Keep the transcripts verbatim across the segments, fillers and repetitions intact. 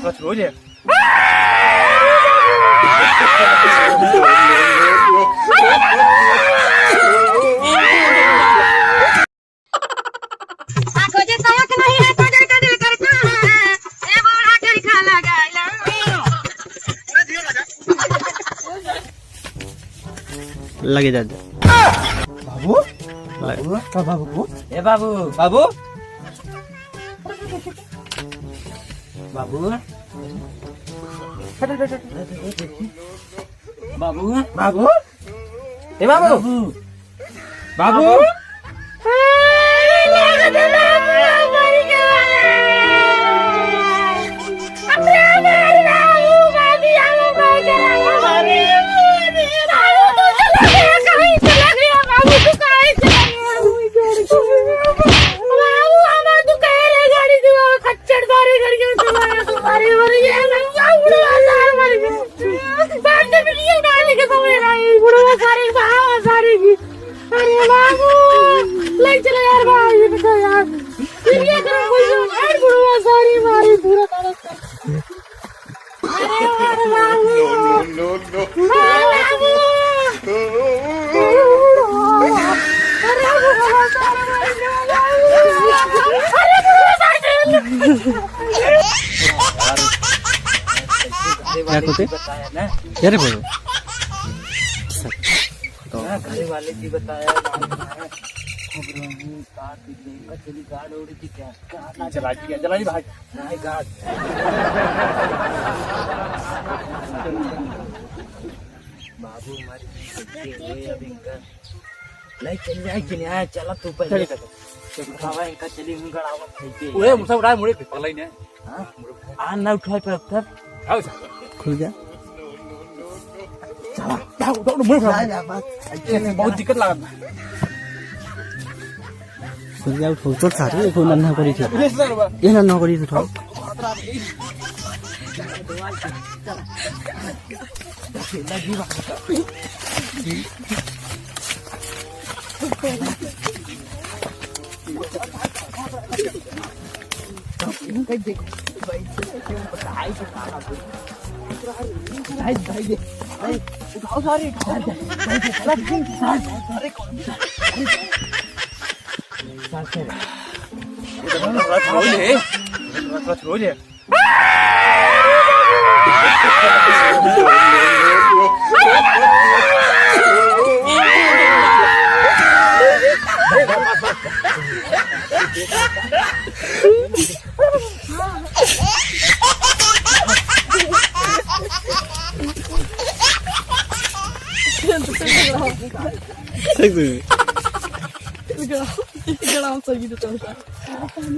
बस रो ले। आँखों से शौक नहीं है, काजल काजल करता है, ए बूढ़ा कहीं खा लगा लो। लगे जा, जा। बाबू? लगे। बाबू? का बाबू? ए बाबू। बाबू? बाबू? हट, हट, हट, हट। बाबू? बाबू? ए बाबू। बाबू। बाबू। बाप ने वीडियो डाल के समय आई, बुढ़वा सारे की, भावा सारे की। अरे बाबू, ले चलो यार, भाई, ये तो यार। ये करो, कोई तो यार, बुढ़वा सारे मारे, पूरा काला कर। अरे यार, बाबू। No, no, no, no। अरे बाबू। अरे बुढ़वा सारे मारे, अरे बुढ़वा सारे। क्या कहते? बताया ना। क्या रे बोलो? तो ना, घर वाले जी बताया, गाँव में है, खूब रोही, साथ में इनका चली गाड़ उड़ की क्या? गाड़ ना चला दिया, चला दी भाई। नहीं, गाड़। बाबू हमारी कैसे हुए अब इनका? नहीं, चल जाए कि नहीं आए, चला तू पहले। चल, चल। बाबा इनका चली हूँ गड़ावा फेंके। ओए, मुसा उठाए मुड़े पे, पगला ही नहीं। हाँ? आ ना उठाए पर अब तब। आओ जा। खुल जा। चला, उठाओ, उठाओ, मुड़े उठाओ। जा, जा, बस। ऐसे बहुत दिक्कत लागत बा। खुल जा, उठाओ, उठाओ, सारे, देखो, नन्हा करी थे। ये सर बा। ये नन्हा करी थे, उठाओ।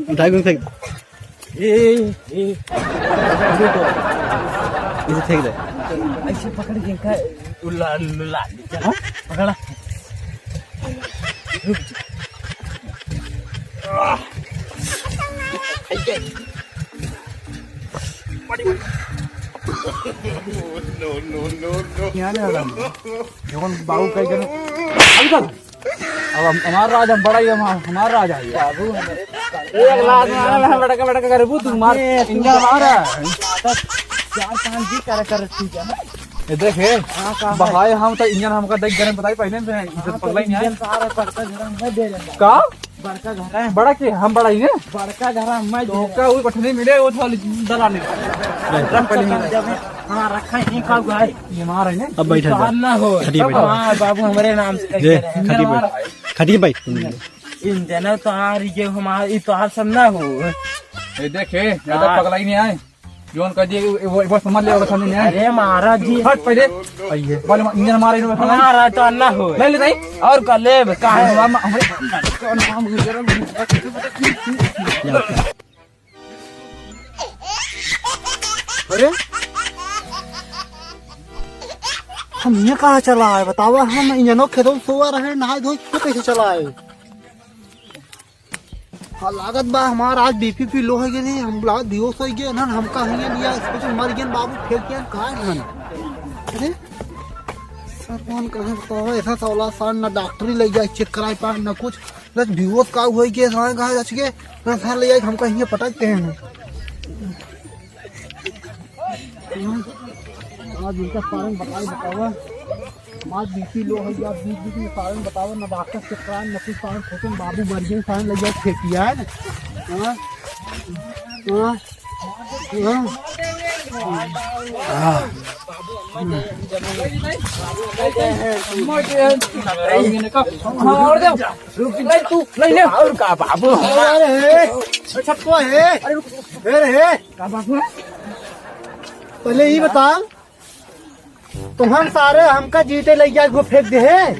उठा के फेंक। ए, ए, ए। इसे फेंक दे। ऐसे पकड़ के इनका उला, उला, हाँ? पकड़ा। रुक जा। No, no, no, no। यहाँ नहीं आ रहा। जौन बाबू कहीं कहीं, अभी तक। अब हम, हमार राज, हम बड़ा ही, हम, हमार राज है। बाबू, हमारे एक लाख मारे में हम बड़का, बड़का करबू, तू मार, इंजन हमारा है। चार पाँच जी कर, कर, ठीक है। ये देखे, हाँ, कहाँ है? बहाए हम तो इंजन हमका देख गरम बताई पहले से, इधर हाँ, पगला ही नहीं है। इंजन सारा बड़का घर हम दे रहे हैं। का? बड़का घर है। बड़ा के? हम बड़ा ही है। बड़का घर हम मैं तो दे रहे का हैं। वो पठनी मिले, वो थोड़ा दलाने। रख पहले मिले। जब हाँ, रखा ही का हुआ है। ये मार है ना? अब बैठा जा। ना हो। खटिया बैठा। हाँ, बाबू, हमारे नाम से दे, खटिया बैठ। खटिया बैठ। इंजन तो आ रही है, हमारा, ये तो आप सब ना हो। ये देखे, ज्यादा हाँ। पगला ही नहीं आए। जोन कर दिए, वो, वो, वो समझ ले, वो समझ नहीं आए। अरे महाराज जी। हट पहले। आइए, बोले, इंजन मारे, वो समझ। महाराज तो ना हो। ले ले भाई। और का लेब, का है? हम, हम, हम, अरे, हम ये कहाँ चला आए बतावा? हम इंजनो खेतों सोवा रहे, नहाए धोए, ये कैसे चला आए? हाँ, लागत बा हमार आज बीपी पी लो हो गए, हम लागत बेहोश हो गए ना, हमका है लिया, इसको तो मर गए बाबू, फेंक के हम कहाँ हैं? अरे, सर कौन कहाँ बतावा, ऐसा सौला साल ना डॉक्टरी ले गया, चेक कराए पाए, ना कुछ। बस बेहोश का हुई के सारे कहाँ रच के, ना सारे ले जाए, हमका हियाँ पटकते हैं। आज इनका कारण बताई, बतावा। हमार बीपी लो है यार, बीच बीच में कारण बतावा, ना डॉक्टर से कराए, ना कुछ कारण, खोटे में बाबू मर गए, कारण लग जाए खेतिया है ना। हाँ? हाँ? हाँ? हाँ। नहीं, तू, नहीं ले। और का बाबू? अरे, अच्छा, तो है। अरे, रुक। अरे, का बाबू? पहले ई बता, तुहन सारे हमका जीते लइ जाए, वो फेंक दे है।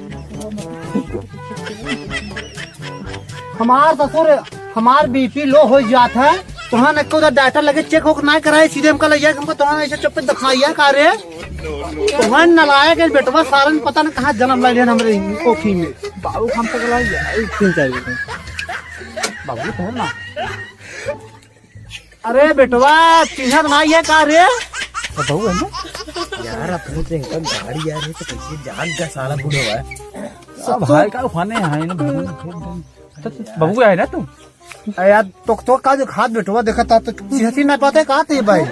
हमार ससुर, हमार बीपी लो होइ जात है, तुहन एको उधर डॉक्टर लगे चेक ओक नाहीं कराए, सीधे हमका लइ जाए, हमका तुहन ऐसे चुप्पे दिखाइया का रे? तुहन नलायक है बेटवा, सारन पता न कहाँ जन्म ले लिहन हमरे कोखी में। बाबू, हम तो गला गया, एक तीन चार दिन। बाबू, तो ना। अरे बेटवा, चिन्हत नाहीं है का रे? तो बहू है ना? यार, अपने तो इनका गाड़ी आ रही है, तो कैसे जान का साला बूढ़ा हुआ है? सब भाई का उफाने हैं, इन्हें बहू ने फेंक दे। तो बहू है ना तू? अरे यार, तो, तो का जो खात बेटवा देखा था, तो चिन्हत ही ना पाते का थे भाई? यार,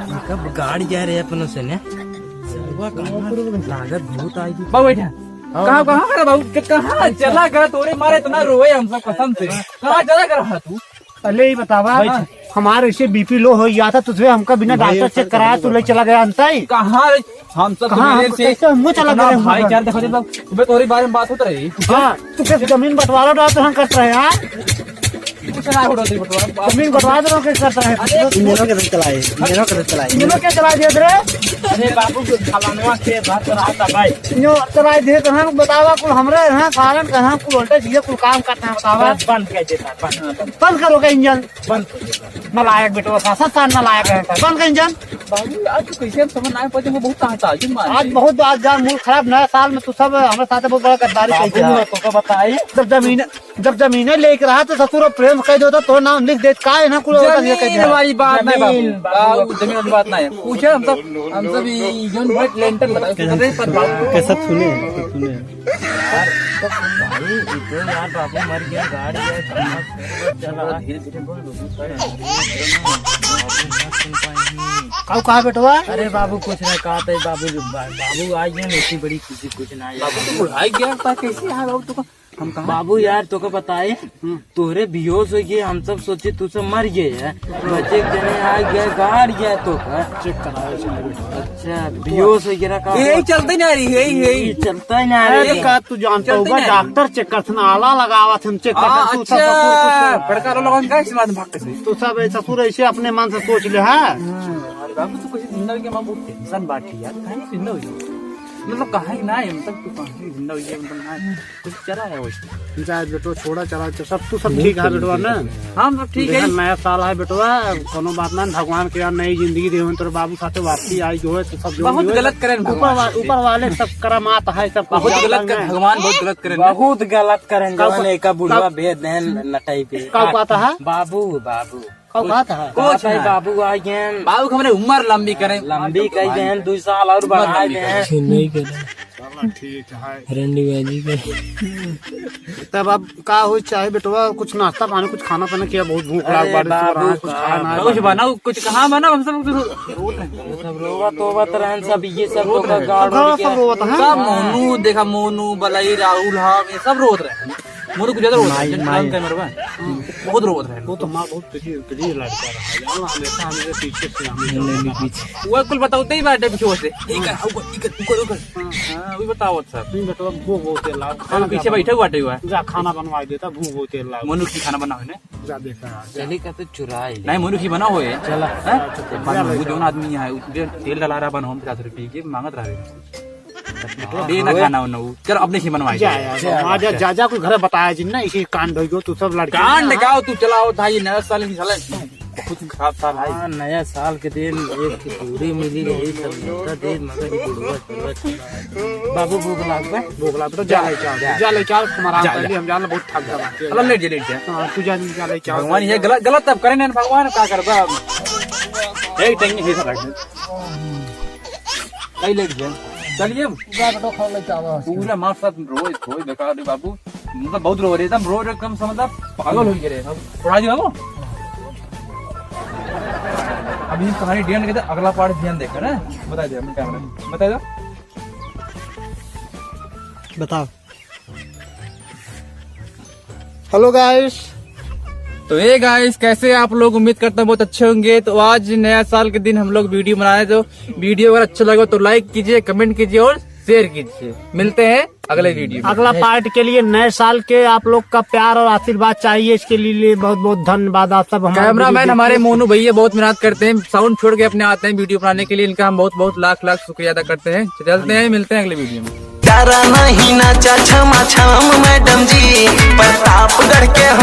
इनका गाड़ी आ रही है अपनों से ने। सरवा कहाँ लागत भूत आएगी। बहू बैठा। हाँ। कहाँ, कहाँ खड़ा बहू? क-, कहाँ चला गया? तोरे मारे इतना रोए हम सब कसम से। कहाँ चला गया रहा तू? पहले ही बतावा, बैठ। हमार ऐसे बीपी लो होइ जात है, तुझे हमका बिना भाई, डॉक्टर चेक कराए तू ले चला गया अंताई। कहाँ रे? हम सब कहाँ, तुझे हम से कैसे मुँह चला इतना गया भाई हमका? क्या देखो जी, तू तोरी बारे में बात होत रही। हाँ, तू कैसे जमीन बंटवारा डाल तो हम करत रहे यार। कुछ ना हो रहा बंटवारा। जमीन बंटवारा तो हम कैसे करत रहे? अरे, इन्हें लोग कैसे चलाए? इन्हें लोग कैसे चलाए? इन्हें लोग क्या चला दिया रे? अरे बाबू, जो फलानवा के घर पर आता भाई। यो चला दे तो हम बतावा कुल हमरे यहाँ कारण का हम कुल उल्टे सीधे कुल काम करते हैं, बतावा। बस बंद कर देता, बंद, बंद। बंद करो का इंजन? बंद कर देता। नलायक बेटवा सा, सस्ता नलायक है। बंद कर इंजन। बाबू, आज तो कैसे हम समझ ना पाते, वो बहुत ताकत आज मार आज दे। बहुत, आज जान मूड खराब, नया साल में तू सब हमरे साथ बहुत बड़ा गद्दारी बाबू, कइले है। मैं तोका बताई। जब जमीन, जब जमीने लेके रहा तो ससुर प्रेम कह दो तो तोर नाम लिख दे, का है ना कुल होता ये कह जमीन दे। वाली बात नहीं बाबू। जमीन, बाबू, जमीन वाली बात नहीं है। पूछे हम सब, हम सब ये यूनिट लेंटर बताओ, कैसे सुने, सुने। यार, तो भाई, इधर यार बाबू मर गया, गाड़ी है, कहाँ से चला? धीरे धीरे बोल, बाबू मर गया, बाबू ना सुन पाए हैं। काऊ कहा बेटवा? अरे बाबू, कुछ ना कहा था बाबू, बा-, बाबू आ गया ना, इतनी बड़ी खुशी कुछ ना है। बाबू तो बुढ़ा गया था, कैसे है बाबू? तो हम कहा बाबू यार, तोका बताए, हम्म। तोहरे बेहोश होइ गए, हम सब सोचे तू सब मर गए है। बचे एक जने आ गए, गाड़ गया तोका। चेक कराओ, चेक कराओ। अच्छा, बेहोश होइ गया का? यही चलते ना रही, यही, यही। ये चलता ही ना अरे रही। का तू जानता चलते होगा, ना रही। डॉक्टर चेक करत ना, आला लगावत हम चेक हाँ, करत, तू सब अच्छा। बड़का आला लगावत का, इस बात में भाग के सही। तू सब ऐसा ससुर ऐसे अपने मन से सोच ले, हाँ? हाँ, अरे बाबू, तू कैसे जिंदा हो गया, माँ, बहुत टेंशन बात है यार, काहे जिंदा हो गया? मतलब, काहे ना है, मतलब, तू काहे जिंदा हो गया, मतलब, ना है। कुछ चला है वैसे। जाए बेटो, छोड़ा, चला, सब तू सब ठीक है बेटवा ना? हम सब ठीक है। देखा, नया साल है बेटवा, कोनो बात ना, भगवान के यहाँ नई जिंदगी दे, तोरे बाबू साथे वापसी आई जो है, तो सब जो बहुत भी है, गलत करें ऊपर भगवान वा-, से। ऊपर वाले सब करामात है, सब बहुत कुछ गलत कर, है। भगवान बहुत गलत करें। बहुत गलत करें, कब जवन एका बुढ़वा कब भेज दें लटाई पे। कब कहता है? बाबू, बाबू। कब कहता है? कुछ ना। बाबू आ गए। बाबू के हमरे उम्र लंबी करें। लंबी कह दें, दो साल और उम्र बढ़ा लंबी दें। करें। नहीं करें। चलो, ठीक है। रंडी बाजी के। तब अब का हो, चाहे बेटवा कुछ नाश्ता पानी, कुछ खाना पीना किया, बहुत भूख लाग अरे बाड़ी से, बाबू, कुछ खाना है कुछ बाबू। बनाओ, कुछ कहाँ बनाओ, हम सब रोत रहे हैं। सब रोवत होवत रहन, सब ये सब रोत तो रहे हैं। गाड़ सब उड़ के। सब रोवत हैं। सब मोनू, देखा मोनू, बलई, राहुल, हम ये सब रोत रहे हैं। मोनू कुछ ज्यादा रोत रहे हैं, माई, जन माई। काम कैमरा बा। बहुत रोत रहे हैं। वो तो माँ बहुत प्रिय, प्रिय लड़का रहा है, जानो, हमेशा हमारे पीछे से हमेशा नहीं, नहीं, पीछे। वो कुल बताओ, तई बाटे पीछे से। एक, हाँ। ऊपर, ऊपर, ऊपर। हाँ, हाँ, वो बताओ, अच्छा। नहीं, मतलब, भूख बहुत तेज लाग, अरे, खाना पीछे क्या बैठे हुआ, बैठे हुआ। जा, खाना बनवा देता, भूख बहुत तेज लाग। मोनू की खाना बनावे ने। जा, देखा, जा। चली का तो चुराई ले। नहीं, मोनू की बना होए। चला। हैं? अच्छा, अच्छा, बन, जा, वो जा। जौन आदमी है, वो तेल डाला रहा, बन, हम पचास रुपये के मांगत रहा है। दे ना खाना उन्हें वो। चल, अपने से बनवाए जा, दे। जा, जा, जा, जा, जा, कोई घर बताया जिन ना, इसी कांड हो गयो, तू सब लड़के कांड ना। का हो, तू चलाओ था, ये नया साल की साला, बहुत खराब साल है। हाँ, नया साल के दिन एक पूरी मिली रही, सब मिलता दे, मगर ये बुढ़वा, बुढ़वा चला। बाबू, भूख लाग बा? भूख लाग बा, तो जा ले, जा, जा। जा ले, जा, हमारा जा, पहले जा। हम जाना बहुत थक गया। चलो, लेट जा, लेट जा। हाँ, तू जा, जा ले, जा। भगवान, ये गलत, गलत तब करे ना, भगवान, का करबा अब? एक टाइम ही रख दे। कई लेट गए। चलिए। पूरा बेटो खाओ लेके आवा। पूरा मार साथ रोए, रोए बेकार रे बाबू। मतलब बहुत रो रहे, एकदम रो रहे, एकदम समझ ला पागल हो गए रे। अब उड़ा दिया बाबू। अभी कहानी डी एंड कहते, अगला पार्ट डी एंड देखा ना, बताइ दे अपने कैमरा में, बताइ दो। बताओ। हेलो गाइस। तो हे गाइस, कैसे आप लोग? उम्मीद करता हूँ बहुत अच्छे होंगे। तो आज नया साल के दिन हम लोग वीडियो बनाए, तो वीडियो अगर अच्छा लगे तो लाइक कीजिए, कमेंट कीजिए और शेयर कीजिए। मिलते हैं अगले वीडियो में। अगला पार्ट के लिए नए साल के आप लोग का प्यार और आशीर्वाद चाहिए, इसके लिए बहुत बहुत धन्यवाद आप सब हमारे कैमरामैन वीडियो हमारे देखिए। मोनू भैया बहुत मेहनत करते हैं, साउंड छोड़ के अपने आते हैं वीडियो बनाने के लिए। इनका हम बहुत बहुत लाख लाख शुक्रिया अदा करते हैं। चलते हैं, मिलते हैं अगले वीडियो में। डरा नहीं नाचा छमा छम मैडम जी, प्रतापगढ़ के